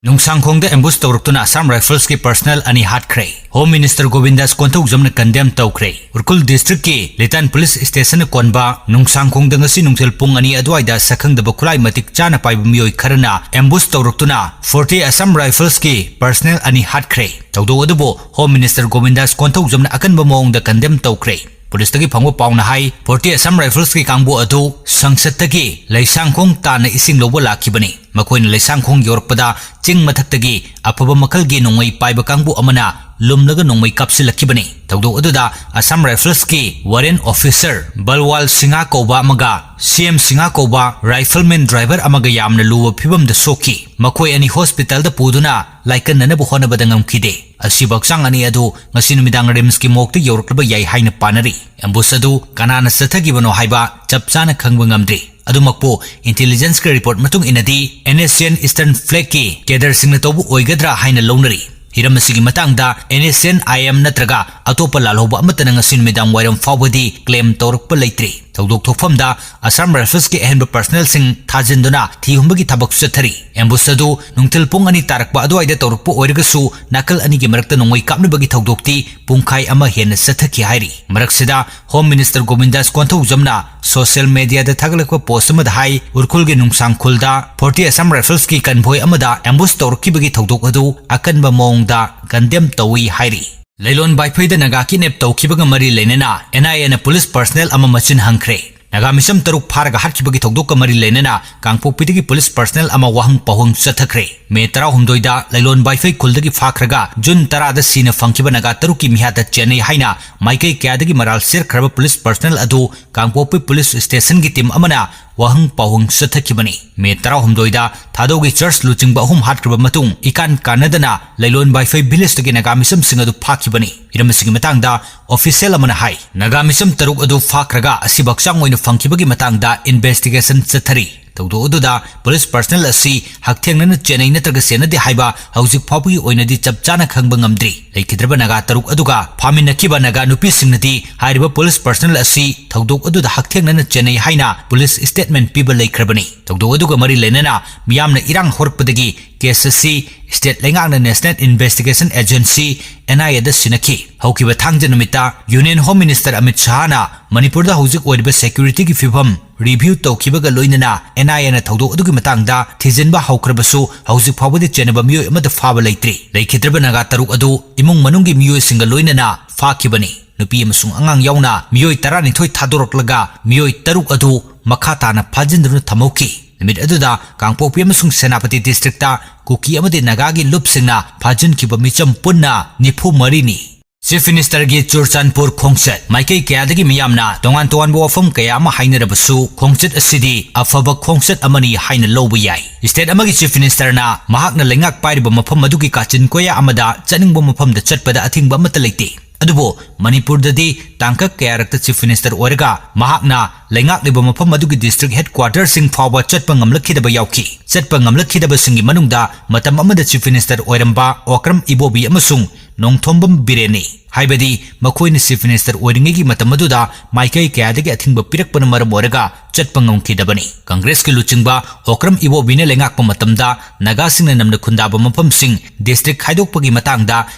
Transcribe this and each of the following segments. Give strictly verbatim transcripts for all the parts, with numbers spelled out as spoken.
ꯅꯨꯡꯁꯥꯡꯈꯣꯡꯗ ambush ꯇꯧꯔꯛꯇꯨꯅ Assam Riflesꯀꯤ personnel ꯑꯅꯤ ꯍꯥꯠꯈ꯭ꯔꯦ꯫ Home Minister ꯒꯣꯕꯤꯟꯗꯥꯁ ꯀꯣꯟꯊꯧꯖꯝꯅ condemn ꯇꯧꯈ꯭ꯔꯦ꯫ Ukhrul districtꯀꯤ ꯂꯤꯇꯥꯟ police stationꯅ ꯀꯣꯟꯕ ꯅꯨꯡꯁꯥꯡꯈꯣꯡꯗ ꯉꯁꯤ ꯅꯨꯡꯊꯤꯜ ꯄꯨꯡ ꯑꯅꯤ ꯑꯗꯨꯋꯥꯏꯗ ꯁꯛꯈꯪꯗꯕ ꯈꯨꯠꯂꯥꯏ ꯃꯇꯤꯛ ꯆꯥꯅ ꯄꯥꯏꯕ ꯃꯤꯑꯣꯏ ꯈꯔꯅ ambush ꯇꯧꯔꯛꯇꯨꯅ forty Assam Riflesꯀꯤ personnel ꯑꯅꯤ ꯍꯥꯠꯈ꯭ꯔꯦ꯫ ꯊꯧꯗꯣꯛ ꯑꯗꯨꯕꯨ Home Minister ꯒꯣꯕꯤꯟꯗꯥꯁ ꯀꯣꯟꯊꯧꯖꯝꯅ ꯑꯀꯟꯕ ꯃꯑꯣꯡꯗ condemn ꯇꯧꯈ꯭ꯔꯦ꯫ ꯄꯨꯂꯤꯁꯇꯒꯤ ꯐꯪꯕ ꯄꯥꯎꯅ ꯍꯥꯏ, forty Assam Riflesꯀꯤ ꯀꯥꯡꯕꯨ ꯑꯗꯨ ꯁꯪꯁꯠꯇꯒꯤ ꯂꯩꯁꯥꯡꯈꯣꯡ ꯇꯥꯟꯅ ꯏꯁꯤꯡ ꯂꯧꯕ ꯂꯥꯛꯈꯤꯕꯅꯤ꯫ ꯃꯈꯣꯏꯅ ꯂꯩꯁꯥꯡꯈꯣꯡ ꯌꯧꯔꯛꯄꯗ ꯆꯤꯡ ꯃꯊꯛꯇꯒꯤ ꯑꯐꯕ ꯃꯈꯜꯒꯤ ꯅꯣꯡꯃꯩ ꯄꯥꯏꯕ ꯀꯥꯡꯕꯨ ꯑꯃꯅ ꯂꯨꯝꯂꯒ ꯅꯣꯡꯃꯩ ꯀꯥꯞꯁꯤꯜꯂꯛꯈꯤꯕꯅꯤ꯫ ꯊꯧꯗꯣꯛ ꯑꯗꯨꯗ Assam Riflesꯀꯤ warrant officer ꯕꯜꯋꯥꯜ ꯁꯤꯡꯍ ꯀꯧꯕ ꯑꯃꯒ ꯁꯤ ꯑꯦꯝ ꯁꯤꯡꯍ ꯀꯧꯕ rifleman driver ꯑꯃꯒ ꯌꯥꯝꯅ ꯂꯨꯕ ꯐꯤꯕꯝꯗ ꯁꯣꯛꯈꯤ꯫ ꯃꯈꯣꯏ ꯑꯅꯤ hospitalꯗ ꯄꯨꯗꯨꯅ ꯂꯥꯏꯀꯠꯅꯅꯕ ꯍꯣꯠꯅꯕꯗ ꯉꯝꯈꯤꯗꯦ꯫ ꯑꯁꯤꯕ ꯍꯛꯆꯥꯡ ꯑꯅꯤ ꯑꯗꯨ ꯉꯁꯤ ꯅꯨꯃꯤꯗꯥꯡ RIMSꯀꯤ morgueꯗ ꯌꯧꯔꯛꯂꯕ ꯌꯥꯏ ꯍꯥꯏꯅ ꯄꯥꯅꯔꯤ꯫ Ambush ꯑꯗꯨ ꯀꯅꯥꯅ ꯆꯠꯊꯈꯤꯕꯅꯣ ꯍꯥꯏꯕ ꯆꯞ ꯆꯥꯅ ꯈꯪꯕ ꯉꯝꯗ꯭ꯔꯤ꯫ ꯑꯗꯨꯃꯛꯄꯨ intelligenceꯀꯤ report ꯃꯇꯨꯡ ꯏꯟꯅꯗꯤ NSCN Eastern Flagꯀꯤ cadreꯁꯤꯡꯅ ꯇꯧꯕ ꯑꯣꯏꯒꯗ꯭ꯔꯥ ꯍꯥꯏꯅ ꯂꯧꯅꯔꯤ꯫ ꯍꯤꯔꯝ ꯑꯁꯤꯒꯤ ꯃꯇꯥꯡꯗ NSCN IM ꯅꯠꯇ꯭ꯔꯒ ꯑꯇꯣꯞꯄ ꯂꯥꯜꯍꯧꯕ ꯑꯃꯠꯇꯅ ꯉꯁꯤ ꯅꯨꯃꯤꯗꯥꯡ ꯋꯥꯏꯔꯝ ꯐꯥꯎꯕꯗꯤ claim ꯇꯧꯔꯛꯄ ꯂꯩꯇ꯭ꯔꯤ꯫ ꯊꯧꯗꯣꯛ ꯊꯣꯛꯐꯝꯗ Assam Riflesꯀꯤ ꯑꯍꯦꯟꯕ personnelꯁꯤꯡ ꯊꯥꯖꯤꯟꯗꯨꯅ ꯊꯤꯍꯨꯝꯕꯒꯤ ꯊꯕꯛ ꯆꯠꯊꯔꯤ꯫ Ambush ꯑꯗꯨ ꯅꯨꯡꯊꯤꯜ ꯄꯨꯡ ꯑꯅꯤ ꯇꯥꯔꯛꯄ ꯑꯗꯨꯋꯥꯏꯗ ꯇꯧꯔꯛꯄ ꯑꯣꯏꯔꯒꯁꯨ ꯅꯥꯀꯜ ꯑꯅꯤꯒꯤ ꯃꯔꯛꯇ ꯅꯣꯡꯃꯩ ꯀꯥꯞꯅꯕꯒꯤ ꯊꯧꯗꯣꯛꯇꯤ ꯄꯨꯡꯈꯥꯏ ꯑꯃ ꯍꯦꯟꯅ ꯆꯠꯊꯈꯤ ꯍꯥꯏꯔꯤ꯫ ꯃꯔꯛꯁꯤꯗ Home Minister ꯒꯣꯕꯤꯟꯗꯥꯁ ꯀꯣꯟꯊꯧꯖꯝꯅ social mediaꯗ ꯊꯥꯒꯠꯂꯛꯄ post ꯑꯃꯗ ꯍꯥꯏ, ꯎꯔꯈꯨꯜꯒꯤ ꯅꯨꯡꯁꯥꯡꯈꯨꯜꯗ forty Assam Riflesꯀꯤ convoy ꯑꯃꯗ ambush ꯇꯧꯔꯛꯈꯤꯕꯒꯤ ꯊꯧꯗꯣꯛ ꯑꯗꯨ ꯑꯀꯟꯕ ꯃꯑꯣꯡꯗ condemn ꯇꯧꯏ ꯍꯥꯏꯔꯤ꯫ ꯂꯩꯂꯣꯟ ꯕꯥꯏꯐꯩꯗ ꯅꯥꯒꯥ kidnap ꯇꯧꯈꯤꯕꯒ ꯃꯔꯤ ꯂꯩꯅꯅ NIAꯅ police personnel ꯑꯃ ꯃꯆꯤꯟ ꯍꯪꯈ꯭ꯔꯦ꯫ ꯅꯥꯒꯥ ꯃꯤꯁꯝ ꯇꯔꯨꯛ ꯐꯥꯔꯒ ꯍꯥꯠꯈꯤꯕꯒꯤ ꯊꯧꯗꯣꯛꯀ ꯃꯔꯤ ꯂꯩꯅꯅ ꯀꯥꯡꯄꯣꯛꯄꯤꯗꯒꯤ police personnel ꯑꯃ ꯋꯥꯍꯪ ꯄꯥꯎꯍꯪ ꯆꯠꯊꯈ꯭ꯔꯦ꯫ ꯃꯦ ꯇꯔꯥꯍꯨꯝꯗꯣꯏꯗ ꯂꯩꯂꯣꯟ ꯕꯥꯏꯐꯩ ꯈꯨꯜꯗꯒꯤ ꯐꯥꯈ꯭ꯔꯒ ꯖꯨꯟ ꯇꯔꯥꯗ ꯁꯤꯅ ꯐꯪꯈꯤꯕ ꯅꯥꯒꯥ ꯇꯔꯨꯛꯀꯤ ꯃꯤꯍꯥꯠꯇ ꯆꯦꯟꯅꯩ ꯍꯥꯏꯅ ꯃꯥꯏꯀꯩ ꯀꯌꯥꯗꯒꯤ ꯃꯔꯥꯜ ꯁꯤꯔꯛꯈ꯭ꯔꯕ police personnel ꯑꯗꯨ ꯀꯥꯡꯄꯣꯛꯄꯤ police stationꯒꯤ team ꯑꯃꯅ ꯋꯥꯍꯪ ꯄꯥꯎꯍꯪ ꯆꯠꯊꯈꯤꯕꯅꯤ꯫ ꯃꯦ ꯇꯔꯥꯍꯨꯝꯗꯣꯏꯗ ꯊꯥꯗꯧꯒꯤ church ꯂꯨꯆꯤꯡꯕ ꯑꯍꯨꯝ ꯍꯥꯠꯈ꯭ꯔꯕ ꯃꯇꯨꯡ ꯏꯀꯥꯟ ꯀꯥꯟꯅꯗꯅ ꯂꯩꯂꯣꯟ ꯕꯥꯏꯐꯩ villageꯇꯒꯤ ꯅꯥꯒꯥ ꯃꯤꯁꯝꯁꯤꯡ ꯑꯗꯨ ꯐꯥꯈꯤꯕꯅꯤ꯫ ꯍꯤꯔꯝ ꯑꯁꯤꯒꯤ ꯃꯇꯥꯡꯗ official ꯑꯃꯅ ꯍꯥꯏ, ꯅꯥꯒꯥ ꯃꯤꯁꯝ ꯇꯔꯨꯛ ꯑꯗꯨ ꯐꯥꯈ꯭ꯔꯒ ꯑꯁꯤꯕ ꯍꯛꯆꯥꯡ ꯑꯣꯏꯅ ꯐꯪꯈꯤꯕꯒꯤ ꯃꯇꯥꯡꯗ investigation ꯆꯠꯊꯔꯤ꯫ ꯊꯧꯗꯣꯛ ꯑꯗꯨꯗ ꯄꯨꯂꯤꯁ ꯄꯔꯁꯅꯦꯜ ꯑꯁꯤ ꯍꯛꯊꯦꯡꯅꯅ ꯆꯦꯟꯅꯩ ꯅꯠꯇ꯭ꯔꯒ ꯆꯦꯟꯅꯗꯦ ꯍꯥꯏꯕ ꯍꯧꯖꯤꯛ ꯐꯥꯎꯕꯒꯤ ꯑꯣꯏꯅꯗꯤ ꯆꯞ ꯆꯥꯅ ꯈꯪꯕ ꯉꯝꯗ꯭ꯔꯤ꯫ ꯂꯩꯈꯤꯗ꯭ꯔꯕ ꯅꯥꯒꯥ ꯇꯔꯨꯛ ꯑꯗꯨꯒ ꯐꯥꯃꯤꯟꯅꯈꯤꯕ ꯅꯥꯒꯥ ꯅꯨꯄꯤꯁꯤꯡꯅꯗꯤ ꯍꯥꯏꯔꯤꯕ ꯄꯨꯂꯤꯁ ꯄꯔꯁꯅꯦꯜ ꯑꯁꯤ ꯊꯧꯗꯣꯛ ꯑꯗꯨꯗ ꯍꯛꯊꯦꯡꯅꯅ ꯆꯦꯟꯅꯩ ꯍꯥꯏꯅ ꯄꯨꯂꯤꯁ ꯁ꯭ꯇꯦꯠꯃꯦꯟ ꯄꯤꯕ ꯂꯩꯈ꯭ꯔꯕꯅꯤ꯫ ꯊꯧꯗꯣꯛ ꯑꯗꯨꯒ ꯃꯔꯤ ꯂꯩꯅꯅ ꯃꯤꯌꯥꯝꯅ ꯏꯔꯥꯡ ꯍꯧꯔꯛꯄꯗꯒꯤ ꯀꯦꯁ ꯑꯁꯤ ꯁ꯭ꯇꯦꯠ ꯂꯩꯉꯥꯛꯅ ꯅꯦꯁꯅꯦꯜ ꯏꯟꯚꯦꯁꯇꯤꯒꯦꯁꯟ ꯑꯦꯖꯦꯟꯁꯤ, ꯑꯦꯟ ꯑꯥꯏ ꯑꯦꯗ ꯁꯤꯟꯅꯈꯤ꯫ ꯍꯧꯈꯤꯕ ꯊꯥꯡꯖ ꯅꯨꯃꯤꯠꯇ ꯌꯨꯅꯤꯌꯟ ꯍꯣꯝ ꯃꯤꯅꯤꯁꯇꯔ ꯑꯃꯤꯠ ꯁꯍꯥꯅ ꯃꯅꯤꯄꯨꯔꯗ ꯍꯧꯖꯤꯛ ꯑꯣꯏꯔꯤꯕ ꯁꯦꯀ꯭ꯌꯨꯔꯤꯇꯤꯒꯤ ꯐꯤꯕꯝ ꯔꯤꯚ꯭ꯌꯨ ꯇꯧꯈꯤꯕꯒ ꯂꯣꯏꯅꯅ ꯑꯦꯟ ꯑꯥꯏ ꯑꯦꯅ ꯊꯧꯗꯣꯛ ꯑꯗꯨꯒꯤ ꯃꯇꯥꯡꯗ ꯊꯤꯖꯤꯟꯕ ꯍꯧꯈ꯭ꯔꯕꯁꯨ ꯍꯧꯖꯤꯛ ꯐꯥꯎꯕꯗꯤ ꯆꯦꯟꯅꯕ ꯃꯤꯑꯣꯏ ꯑꯃꯠꯇ ꯐꯥꯕ ꯂꯩꯇ꯭ꯔꯤ꯫ ꯂꯩꯈꯤꯗ꯭ꯔꯕ ꯅꯥꯒꯥ ꯇꯔꯨꯛ ꯑꯗꯨ ꯏꯃꯨꯡ ꯃꯅꯨꯡꯒꯤ ꯃꯤꯑꯣꯏꯁꯤꯡꯒ ꯂꯣꯏꯅꯅ ꯐꯥꯈꯤꯕꯅꯤ꯫ ꯅꯨꯄꯤ ꯑꯃꯁꯨꯡ ꯑꯉꯥꯡ ꯌꯥꯎꯅ ꯃꯤꯑꯣꯏ ꯇꯔꯥꯅꯤꯊꯣꯏ ꯊꯥꯗꯣꯔꯛꯂꯒ ꯃꯤꯑꯣꯏ ꯇꯔꯨꯛ ꯑꯗꯨ ꯃꯈꯥ ꯇꯥꯅ ꯐꯥꯖꯤꯟꯗꯨꯅ ꯊꯝꯍꯧꯈꯤ꯫ ꯅꯨꯃꯤꯠ ꯑꯗꯨꯗ ꯀꯥꯡꯄꯣꯛꯄꯤ ꯑꯃꯁꯨꯡ ꯁꯦꯅꯥꯄꯇꯤ ꯗꯤꯁꯇ꯭ꯔꯤꯛꯇ ꯀꯨꯀꯤ ꯑꯃꯗꯤ ꯅꯥꯒꯥꯒꯤ ꯂꯨꯞꯁꯤꯡꯅ ꯐꯥꯖꯤꯟꯈꯤꯕ ꯃꯤꯆꯝ ꯄꯨꯟꯅ ꯅꯤꯐꯨ ꯃꯔꯤꯅꯤ꯫ ꯆꯤꯐ ꯃꯤꯅꯤꯁꯇꯔꯒꯤ ꯆꯨꯔꯆꯥꯟꯄꯨꯔ ꯈꯣꯡꯆꯠ꯫ ꯃꯥꯏꯀꯩ ꯀꯌꯥꯗꯒꯤ ꯃꯤꯌꯥꯝꯅ ꯇꯣꯉꯥꯟ ꯇꯣꯉꯥꯟꯕ ꯋꯥꯐꯝ ꯀꯌꯥ ꯑꯃ ꯍꯥꯏꯅꯔꯕꯁꯨ, ꯈꯣꯡꯆꯠ ꯑꯁꯤꯗꯤ ꯑꯐꯕ ꯈꯣꯡꯆꯠ ꯑꯃꯅꯤ ꯍꯥꯏꯅ ꯂꯧꯕ ꯌꯥꯏ꯫ ꯁ꯭ꯇꯦꯠ ꯑꯃꯒꯤ ꯆꯤꯐ ꯃꯤꯅꯤꯁꯇꯔꯅ ꯃꯍꯥꯛꯅ ꯂꯩꯉꯥꯛ ꯄꯥꯏꯔꯤꯕ ꯃꯐꯝ ꯑꯗꯨꯒꯤ ꯀꯥꯆꯤꯟ ꯀꯣꯌꯥ ꯑꯃꯗ ꯆꯠꯅꯤꯡꯕ ꯃꯐꯝꯗ ꯆꯠꯄꯗ ꯑꯊꯤꯡꯕ ꯑꯃꯠꯇ ꯂꯩꯇꯦ꯫ ꯑꯗꯨꯕꯨ ꯃꯅꯤꯄꯨꯔꯗꯗꯤ ꯇꯥꯡꯀꯛ ꯀꯌꯥꯔꯛꯇ ꯆꯤꯐ ꯃꯤꯅꯤꯁꯇꯔ ꯑꯣꯏꯔꯒ ꯃꯍꯥꯛꯅ ꯂꯩꯉꯥꯛꯂꯤꯕ ꯃꯐꯝ ꯑꯗꯨꯒꯤ ꯗꯤꯁꯇ꯭ꯔꯤꯛ ꯍꯦꯗꯀ꯭ꯋꯥꯇꯔꯁꯤꯡ ꯐꯥꯎꯕ ꯆꯠꯄ ꯉꯝꯂꯛꯈꯤꯗꯕ ꯌꯥꯎꯈꯤ꯫ ꯆꯠꯄ ꯉꯝꯂꯛꯈꯤꯗꯕꯁꯤꯡꯒꯤ ꯃꯅꯨꯡꯗ ꯃꯇꯝ ꯑꯃꯗ ꯆꯤꯐ ꯃꯤꯅꯤꯁꯇꯔ ꯑꯣꯏꯔꯝꯕ ꯑꯣꯀ꯭ꯔꯝ ꯏꯕꯣꯕꯤ ꯑꯃꯁꯨꯡ ꯅꯣꯡꯊꯣꯝꯕꯝ ꯕꯤꯔꯦꯟꯅꯤ꯫ ꯍꯥꯏꯕꯗꯤ ꯃꯈꯣꯏꯅ ꯆꯤꯐ ꯃꯤꯅꯤꯁꯇꯔ ꯑꯣꯏꯔꯤꯉꯩꯒꯤ ꯃꯇꯝ ꯑꯗꯨꯗ ꯃꯥꯏꯀꯩ ꯀꯌꯥꯗꯒꯤ ꯑꯊꯤꯡꯕ ꯄꯤꯔꯛꯄꯅ ꯃꯔꯝ ꯑꯣꯏꯔꯒ ꯆꯠꯄ ꯉꯝꯈꯤꯗꯕꯅꯤ꯫ ꯀꯪꯒ꯭ꯔꯦꯁꯀꯤ ꯂꯨꯆꯤꯡꯕ ꯑꯣꯀ꯭ꯔꯝ ꯏꯕꯣꯕꯤꯅ ꯂꯩꯉꯥꯛꯄ ꯃꯇꯝꯗ ꯅꯥꯒꯥꯁꯤꯡꯅ ꯅꯝꯅ ꯈꯨꯟꯗꯥꯕ ꯃꯐꯝꯁꯤꯡ ꯗꯤꯁꯇ꯭ꯔꯤꯛ ꯈꯥꯏꯗꯣꯛꯄꯒꯤ ꯃꯇꯥꯡꯗ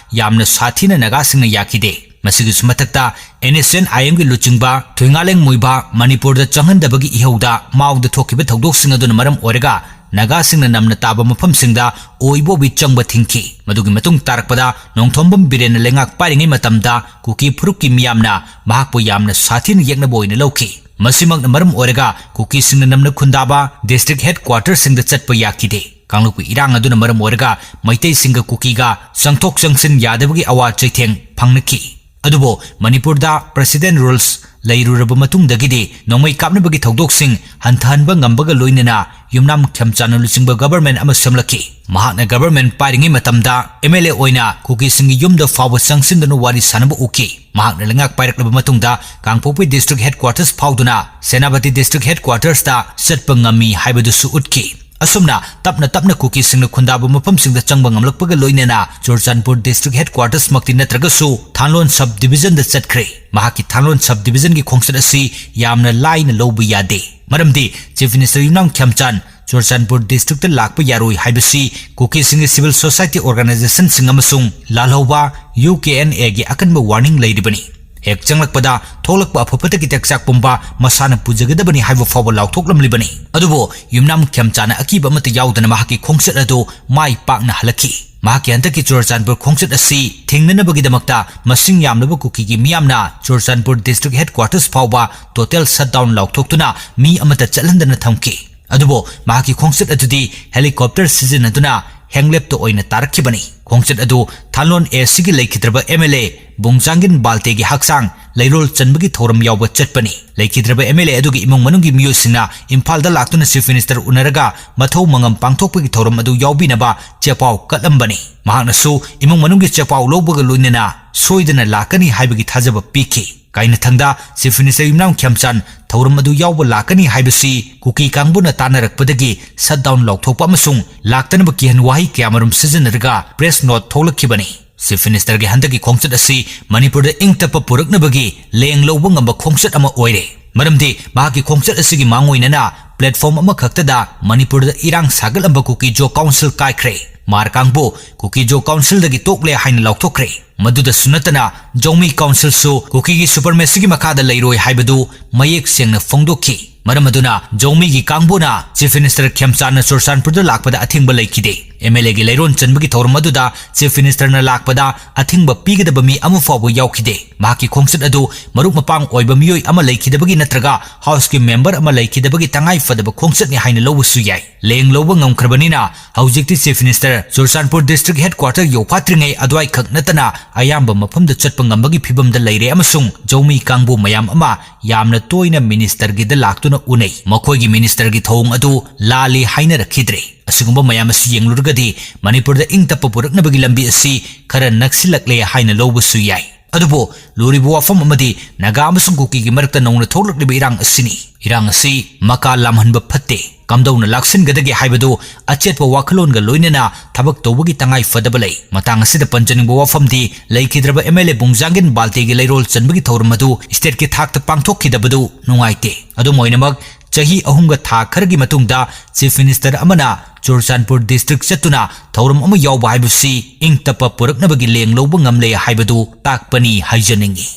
ꯌꯥꯝꯅ ꯁꯥꯊꯤꯅ ꯅꯥꯒꯥꯁꯤꯡꯅ ꯌꯥꯈꯤꯗꯦ꯫ ꯃꯁꯤꯒꯤꯁꯨ ꯃꯊꯛꯇ ꯑꯦꯟ ꯑꯦꯁ ꯑꯦꯟ ꯑꯥꯏ ꯑꯦꯝꯒꯤ ꯂꯨꯆꯤꯡꯕ ꯊꯣꯏꯉꯥꯂꯦꯡ ꯃꯨꯏꯕꯥ ꯃꯅꯤꯄꯨꯔꯗ ꯆꯪꯍꯟꯗꯕꯒꯤ ꯏꯍꯧꯗ ꯃꯥꯎꯗ ꯊꯣꯛꯈꯤꯕ ꯊꯧꯗꯣꯛꯁꯤꯡ ꯑꯗꯨꯅ ꯃꯔꯝ ꯑꯣꯏꯔꯒ ꯅꯥꯒꯥꯁꯤꯡꯅ ꯅꯝꯅ ꯇꯥꯕ ꯃꯐꯝꯁꯤꯡꯗ ꯑꯣ ꯏꯕꯣꯕꯤ ꯆꯪꯕ ꯊꯤꯡꯈꯤ꯫ ꯃꯗꯨꯒꯤ ꯃꯇꯨꯡ ꯇꯥꯔꯛꯄꯗ ꯅꯣꯡꯊꯣꯝꯕꯝ ꯕꯤꯔꯦꯟꯅ ꯂꯩꯉꯥꯛ ꯄꯥꯏꯔꯤꯉꯩ ꯃꯇꯝꯗ ꯀꯨꯀꯤ ꯐꯨꯔꯨꯞꯀꯤ ꯃꯤꯌꯥꯝꯅ ꯃꯍꯥꯛꯄꯨ ꯌꯥꯝꯅ ꯁꯥꯊꯤꯅ ꯌꯦꯛꯅꯕ ꯑꯣꯏꯅ ꯂꯧꯈꯤ꯫ ꯃꯁꯤꯃꯛꯅ ꯃꯔꯝ ꯑꯣꯏꯔꯒ ꯀꯨꯀꯤꯁꯤꯡꯅ ꯅꯝꯅ ꯈꯨꯟꯗꯥꯕ ꯗꯤꯁꯇ꯭ꯔꯤꯛ ꯍꯦꯗꯀ꯭ꯋꯥꯇꯔꯁꯤꯡꯗ ꯆꯠꯄ ꯌꯥꯈꯤꯗꯦ꯫ ꯀꯥꯡꯂꯨꯞꯀꯤ ꯏꯔꯥꯡ ꯑꯗꯨꯅ ꯃꯔꯝ ꯑꯣꯏꯔꯒ ꯃꯩꯇꯩꯁꯤꯡꯒ ꯀꯨꯀꯤꯒ ꯆꯪꯊꯣꯛ ꯆꯪꯁꯤꯟ ꯌꯥꯗꯕꯒꯤ ꯑꯋꯥ ꯆꯩꯊꯦꯡ ꯐꯪꯅꯈꯤ꯫ ꯑꯗꯨꯕꯨ ꯃꯅꯤꯄꯨꯔꯗ ꯄ꯭ꯔꯦꯁꯤꯗꯦꯟ ꯔꯨꯜꯁ ꯂꯩꯔꯨꯔꯕ ꯃꯇꯨꯡꯗꯒꯤꯗꯤ ꯅꯣꯡꯃꯩ ꯀꯥꯞꯅꯕꯒꯤ ꯊꯧꯗꯣꯛꯁꯤꯡ ꯍꯟꯊꯍꯟꯕ ꯉꯝꯕꯒ ꯂꯣꯏꯅꯅ ꯌꯨꯝꯅꯥꯝ ꯈꯦꯝꯆꯥꯟꯅ ꯂꯨꯆꯤꯡꯕ ꯒꯕꯔꯃꯦꯟ ꯑꯃ ꯁꯦꯝꯂꯛꯈꯤ꯫ ꯃꯍꯥꯛꯅ ꯒꯕꯔꯃꯦꯟ ꯄꯥꯏꯔꯤꯉꯩ ꯃꯇꯝꯗ ꯑꯦꯝ ꯑꯦꯜ ꯑꯦ ꯑꯣꯏꯅ ꯀꯨꯀꯤꯁꯤꯡꯒꯤ ꯌꯨꯝꯗ ꯐꯥꯎꯕ ꯆꯪꯁꯤꯟꯗꯨꯅ ꯋꯥꯔꯤ ꯁꯥꯅꯕ ꯎꯈꯤ꯫ ꯃꯍꯥꯛꯅ ꯂꯩꯉꯥꯛ ꯄꯥꯏꯔꯛꯂꯕ ꯃꯇꯨꯡꯗ ꯀꯥꯡꯄꯣꯛꯄꯤ ꯗꯤꯁꯇ꯭ꯔꯤꯛ ꯍꯦꯗꯀ꯭ꯋꯥꯇꯔꯁ ꯐꯥꯎꯗꯨꯅ ꯁꯦꯅꯥꯄꯇꯤ ꯗꯤꯁꯇ꯭ꯔꯤꯛ ꯍꯦꯗꯀ꯭ꯋꯥꯇꯔꯁꯇ ꯆꯠꯄ ꯉꯝꯃꯤ ꯍꯥꯏꯕꯗꯨꯁꯨ ꯎꯠꯈꯤ꯫ ꯑꯁꯨꯝꯅ ꯇꯞꯅ ꯇꯞꯅ ꯀꯨꯀꯤꯁꯤꯡꯅ ꯈꯨꯟꯗꯥꯕ ꯃꯐꯝꯁꯤꯡꯗ ꯆꯪꯕ ꯉꯝꯂꯛꯄꯒ ꯂꯣꯏꯅꯅ ꯆꯨꯔꯆꯥꯟꯄꯨꯔ ꯗꯤꯁꯇ꯭ꯔꯤꯛ ꯍꯦꯗꯀ꯭ꯋꯥꯇꯔꯁꯃꯛꯇꯤ ꯅꯠꯇ꯭ꯔꯒꯁꯨ ꯊꯥꯟꯂꯣꯟ ꯁꯕ ꯗꯤꯕꯤꯖꯟꯗ ꯆꯠꯈ꯭ꯔꯦ꯫ ꯃꯍꯥꯛꯀꯤ ꯊꯥꯟꯂꯣꯟ ꯁꯕ ꯗꯤꯕꯤꯖꯟꯒꯤ ꯈꯣꯡꯆꯠ ꯑꯁꯤ ꯌꯥꯝꯅ ꯂꯥꯏꯅ ꯂꯧꯕ ꯌꯥꯗꯦ꯫ ꯃꯔꯝꯗꯤ ꯆꯤꯐ ꯃꯤꯅꯤꯁꯇꯔ ꯌꯨꯝꯅꯥꯝ ꯈꯦꯝꯆꯥꯟ ꯆꯨꯔꯆꯥꯟꯄꯨꯔ ꯗꯤꯁꯇ꯭ꯔꯤꯛꯇ ꯂꯥꯛꯄ ꯌꯥꯔꯣꯏ ꯍꯥꯏꯕꯁꯤ ꯀꯨꯀꯤꯁꯤꯡꯒꯤ ꯁꯤꯚꯤꯜ ꯁꯣꯁꯥꯏꯇꯤ ꯑꯣꯔꯒꯅꯥꯏꯖꯦꯁꯟꯁꯤꯡ ꯑꯃꯁꯨꯡ ꯂꯥꯜꯍꯧꯕ ꯌꯨ ꯀꯦ ꯑꯦꯟ ꯑꯦꯒꯤ ꯑꯀꯟꯕ ꯋꯥꯔꯅꯤꯡ ꯂꯩꯔꯤꯕꯅꯤ꯫ ꯍꯦꯛ ꯆꯪꯂꯛꯄꯗ ꯊꯣꯛꯂꯛꯄ ꯑꯐ ꯐꯠꯇꯒꯤ ꯇꯦꯛꯆꯥꯛ ꯄꯨꯝꯕ ꯃꯁꯥꯅ ꯄꯨꯖꯒꯗꯕꯅꯤ ꯍꯥꯏꯕ ꯐꯥꯎꯕ ꯂꯥꯎꯊꯣꯛꯂꯝꯂꯤꯕꯅꯤ꯫ ꯑꯗꯨꯕꯨ ꯌꯨꯝꯅꯥꯝ ꯈꯦꯝꯆꯥꯟꯅ ꯑꯀꯤꯕ ꯑꯃꯠꯇ ꯌꯥꯎꯗꯅ ꯃꯍꯥꯛꯀꯤ ꯈꯣꯡꯆꯠ ꯑꯗꯨ ꯃꯥꯏ ꯄꯥꯛꯅ ꯍꯜꯂꯛꯈꯤ꯫ ꯃꯍꯥꯛꯀꯤ ꯍꯟꯗꯛꯀꯤ ꯆꯨꯔꯆꯥꯟꯄꯨꯔ ꯈꯣꯡꯆꯠ ꯑꯁꯤ ꯊꯦꯡꯅꯅꯕꯒꯤꯗꯃꯛꯇ ꯃꯁꯤꯡ ꯌꯥꯝꯂꯕ ꯀꯨꯀꯤꯒꯤ ꯃꯤꯌꯥꯝꯅ ꯆꯨꯔꯆꯥꯟꯄꯨꯔ ꯗꯤꯁꯇ꯭ꯔꯤꯛ ꯍꯦꯗꯀ꯭ꯋꯥꯇꯔꯁ ꯐꯥꯎꯕ ꯇꯣꯇꯦꯜ ꯁꯠꯗꯥꯎꯟ ꯂꯥꯎꯊꯣꯛꯇꯨꯅ ꯃꯤ ꯑꯃꯠꯇ ꯆꯠꯍꯟꯗꯅ ꯊꯝꯈꯤ꯫ ꯑꯗꯨꯕꯨ ꯃꯍꯥꯛꯀꯤ ꯈꯣꯡꯆꯠ ꯑꯗꯨꯗꯤ ꯍꯦꯂꯤꯀꯣꯞꯇꯔ ꯁꯤꯖꯤꯟꯅꯗꯨꯅ ꯍꯦꯡꯂꯦꯞꯇ ꯑꯣꯏꯅ ꯇꯥꯔꯛꯈꯤꯕꯅꯤ꯫ ꯈꯣꯡꯆꯠ ꯑꯗꯨ ꯊꯥꯟꯂꯣꯟ ꯑꯦ ꯁꯤꯒꯤ ꯂꯩꯈꯤꯗ꯭ꯔꯕ ꯑꯦꯝ ꯑꯦꯜ ꯑꯦ ꯕꯨꯡꯖꯥꯡꯒꯤꯟ ꯕꯥꯜꯇꯦꯒꯤ ꯍꯛꯆꯥꯡ ꯂꯩꯔꯣꯜ ꯆꯟꯕꯒꯤ ꯊꯧꯔꯝ ꯌꯥꯎꯕ ꯆꯠꯄꯅꯤ꯫ ꯂꯩꯈꯤꯗ꯭ꯔꯕ ꯑꯦꯝ ꯑꯦꯜ ꯑꯦ ꯑꯗꯨꯒꯤ ꯏꯃꯨꯡ ꯃꯅꯨꯡꯒꯤ ꯃꯤꯑꯣꯏꯁꯤꯡꯅ ꯏꯝꯐꯥꯜꯗ ꯂꯥꯛꯇꯨꯅ ꯆꯤꯐ ꯃꯤꯅꯤꯁꯇꯔ ꯎꯅꯔꯒ ꯃꯊꯧ ꯃꯉꯝ ꯄꯥꯡꯊꯣꯛꯄꯒꯤ ꯊꯧꯔꯝ ꯑꯗꯨ ꯌꯥꯎꯕꯤꯅꯕ ꯆꯦꯄꯥꯎ ꯀꯠꯂꯝꯕꯅꯤ꯫ ꯃꯍꯥꯛꯅꯁꯨ ꯏꯃꯨꯡ ꯃꯅꯨꯡꯒꯤ ꯆꯦꯄꯥꯎ ꯂꯧꯕꯒ ꯂꯣꯏꯅꯅ ꯁꯣꯏꯗꯅ ꯂꯥꯛꯀꯅꯤ ꯍꯥꯏꯕꯒꯤ ꯊꯥꯖꯕ ꯄꯤꯈꯤ꯫ ꯀꯥꯏꯅꯊꯪꯗ ꯆꯤꯐ ꯃꯤꯅꯤꯁꯇꯔ ꯌꯨꯝꯅꯥꯝ ꯈꯦꯝꯆꯥꯟ ꯊꯧꯔꯝ ꯑꯗꯨ ꯌꯥꯎꯕ ꯂꯥꯛꯀꯅꯤ ꯍꯥꯏꯕꯁꯤ ꯀꯨꯀꯤ ꯀꯥꯡꯕꯨꯅ ꯇꯥꯅꯔꯛꯄꯗꯒꯤ ꯁꯠꯗꯥꯎꯟ ꯂꯥꯎꯊꯣꯛꯄ ꯑꯃꯁꯨꯡ ꯂꯥꯛꯇꯅꯕ ꯀꯤꯍꯟ ꯋꯥꯍꯩ ꯀꯌꯥꯃꯔꯨꯝ ꯁꯤꯖꯤꯟꯅꯔꯒ ꯄ꯭ꯔꯦꯁ ꯅꯣꯠ ꯊꯣꯛꯂꯛꯈꯤꯕꯅꯤ꯫ ꯆꯤꯐ ꯃꯤꯅꯤꯁꯇꯔꯒꯤ ꯍꯟꯗꯛꯀꯤ ꯈꯣꯡꯆꯠ ꯑꯁꯤ ꯃꯅꯤꯄꯨꯔꯗ ꯏꯪ ꯇꯞꯄ ꯄꯨꯔꯛꯅꯕꯒꯤ ꯂꯦꯡ ꯂꯧꯕ ꯉꯝꯕ ꯈꯣꯡꯆꯠ ꯑꯃ ꯑꯣꯏꯔꯦ꯫ ꯃꯔꯝꯗꯤ ꯃꯍꯥꯛꯀꯤ ꯈꯣꯡꯆꯠ ꯑꯁꯤꯒꯤ ꯃꯥꯡꯑꯣꯏꯅꯅ ꯄ꯭ꯂꯦꯠꯐꯣꯝ ꯑꯃꯈꯛꯇꯗ ꯃꯅꯤꯄꯨꯔꯗ ꯏꯔꯥꯡ ꯁꯥꯒꯠꯂꯝꯕ ꯀꯨꯀꯤ ꯖꯣ ꯀꯥꯎꯟꯁꯤꯜ ꯀꯥꯏꯈ꯭ꯔꯦ꯫ ꯃꯥꯔ ꯀꯥꯡꯕꯨ ꯀꯨꯀꯤ ꯖꯣ ꯀꯥꯎꯟꯁꯤꯜꯗꯒꯤ ꯇꯣꯛꯂꯦ ꯍꯥꯏꯅ ꯂꯥꯎꯊꯣꯛꯈ꯭ꯔꯦ꯫ ꯃꯗꯨꯗꯁꯨ ꯅꯠꯇꯅ ꯖꯧꯃꯤ ꯀꯥꯎꯟꯁꯤꯜꯁꯨ ꯀꯨꯀꯤꯒꯤ ꯁꯨꯄꯔꯃꯦꯁꯤꯒꯤ ꯃꯈꯥꯗ ꯂꯩꯔꯣꯏ ꯍꯥꯏꯕꯗꯨ ꯃꯌꯦꯛ ꯁꯦꯡꯅ ꯐꯣꯡꯗꯣꯛꯈꯤ꯫ ꯃꯔꯝ ꯑꯗꯨꯅ ꯖꯧꯃꯤꯒꯤ ꯀꯥꯡꯕꯨꯅ ꯆꯤꯐ ꯃꯤꯅꯤꯁꯇꯔ ꯈꯦꯝꯆꯥꯟꯅ ꯆꯨꯔꯆꯥꯟꯄꯨꯔꯗ ꯂꯥꯛꯄꯗ ꯑꯊꯤꯡꯕ ꯂꯩꯈꯤꯗꯦ꯫ ꯑꯦꯝ ꯑꯦꯜ ꯑꯦꯒꯤ ꯂꯩꯔꯣꯟ ꯆꯟꯕꯒꯤ ꯊꯧꯔꯝ ꯑꯗꯨꯗ ꯆꯤꯐ ꯃꯤꯅꯤꯁꯇꯔꯅ ꯂꯥꯛꯄꯗ ꯑꯊꯤꯡꯕ ꯄꯤꯒꯗꯕ ꯃꯤ ꯑꯃ ꯐꯥꯎꯕ ꯌꯥꯎꯈꯤꯗꯦ꯫ ꯃꯍꯥꯛꯀꯤ ꯈꯣꯡꯆꯠ ꯑꯗꯨ ꯃꯔꯨꯞ ꯃꯄꯥꯡ ꯑꯣꯏꯕ ꯃꯤꯑꯣꯏ ꯑꯃ ꯂꯩꯈꯤꯗꯕꯒꯤ ꯅꯠꯇ꯭ꯔꯒ ꯍꯥꯎꯁꯀꯤ ꯃꯦꯝꯕꯔ ꯑꯃ ꯂꯩꯈꯤꯗꯕꯒꯤ ꯇꯉꯥꯏ ꯐꯗꯕ ꯈꯣꯡꯆꯠꯅꯤ ꯍꯥꯏꯅ ꯂꯧꯕꯁꯨ ꯌꯥꯏ꯫ ꯂꯦꯡ ꯂꯧꯕ ꯉꯝꯈ꯭ꯔꯕꯅꯤꯅ ꯍꯧꯖꯤꯛꯇꯤ chief minister Churachandpur district headquarter ꯌꯧꯐꯥꯠꯇ꯭ꯔꯤꯉꯩ ꯑꯗꯨꯋꯥꯏꯈꯛ ꯅꯠꯇꯅ ꯑꯌꯥꯝꯕ ꯃꯐꯝꯗ ꯆꯠꯄ ꯉꯝꯕꯒꯤ ꯐꯤꯕꯝꯗ ꯂꯩꯔꯦ ꯑꯃꯁꯨꯡ ꯖꯧꯃꯤ ꯀꯥꯡꯕꯨ ꯃꯌꯥꯝ ꯑꯃ ꯌꯥꯝꯅ ꯇꯣꯏꯅ ministerꯒꯤꯗ ꯂꯥꯛꯇꯨꯅ ꯎꯅꯩ꯫ ꯃꯈꯣꯏꯒꯤ ministerꯒꯤ ꯊꯧꯑꯣꯡ ꯑꯗꯨ ꯂꯥꯜꯂꯤ ꯍꯥꯏꯅꯔꯛꯈꯤꯗ꯭ꯔꯦ꯫ ꯑꯁꯤꯒꯨꯝꯕ ꯃꯌꯥꯝ ꯑꯁꯤ ꯌꯦꯡꯂꯨꯔꯒꯗꯤ ꯃꯅꯤꯄꯨꯔꯗ ꯏꯪ ꯇꯞꯄ ꯄꯨꯔꯛꯅꯕꯒꯤ ꯂꯝꯕꯤ ꯑꯁꯤ ꯈꯔ ꯅꯛꯁꯤꯜꯂꯛꯂꯦ ꯍꯥꯏꯅ ꯂꯧꯕꯁꯨ ꯌꯥꯏ꯫ ꯑꯗꯨꯕꯨ ꯂꯨꯔꯤꯕ ꯋꯥꯐꯝ ꯑꯃꯗꯤ ꯅꯥꯒꯥ ꯑꯃꯁꯨꯡ ꯀꯨꯀꯤꯒꯤ ꯃꯔꯛꯇ ꯅꯧꯅ ꯊꯣꯛꯂꯛꯂꯤꯕ ꯏꯔꯥꯡ ꯑꯁꯤꯅꯤ꯫ ꯏꯔꯥꯡ ꯑꯁꯤ ꯃꯀꯥ ꯂꯥꯝꯍꯟꯕ ꯐꯠꯇꯦ꯫ ꯀꯝꯗꯧꯅ ꯂꯥꯛꯁꯤꯟꯒꯗꯒꯦ ꯍꯥꯏꯕꯗꯨ ꯑꯆꯦꯠꯄ ꯋꯥꯈꯜꯂꯣꯟꯒ ꯂꯣꯏꯅꯅ ꯊꯕꯛ ꯇꯧꯕꯒꯤ ꯇꯉꯥꯏ ꯐꯗꯕ ꯂꯩ꯫ ꯃꯇꯥꯡ ꯑꯁꯤꯗ ꯄꯟꯖꯅꯤꯡꯕ ꯋꯥꯐꯝꯗꯤ ꯂꯩꯈꯤꯗ꯭ꯔꯕ MLA ꯕꯨꯡꯖꯥꯡꯒꯤꯟ ꯕꯥꯜꯇꯦꯒꯤ ꯂꯩꯔꯣꯜ ꯆꯟꯕꯒꯤ ꯊꯧꯔꯝ ꯑꯗꯨ stateꯀꯤ ꯊꯥꯛꯇ ꯄꯥꯡꯊꯣꯛꯈꯤꯗꯕꯗꯨ ꯅꯨꯡꯉꯥꯏꯇꯦ꯫ ꯑꯗꯨꯝ ꯑꯣꯏꯅꯃꯛ, ꯆꯍꯤ ꯑꯍꯨꯝꯒ ꯊꯥ ꯈꯔꯒꯤ ꯃꯇꯨꯡꯗ Chief Minister ꯑꯃꯅ ꯆꯨꯔꯆꯥꯟꯄꯨꯔ district ꯆꯠꯇꯨꯅ ꯊꯧꯔꯝ ꯑꯃ ꯌꯥꯎꯕ ꯍꯥꯏꯕꯁꯤ ꯏꯪ ꯇꯞꯄ ꯄꯨꯔꯛꯅꯕꯒꯤ ꯂꯦꯡ ꯂꯧꯕ ꯉꯝꯂꯦ ꯍꯥꯏꯕꯗꯨ ꯇꯥꯛꯄꯅꯤ ꯍꯥꯏꯖꯅꯤꯡꯏ꯫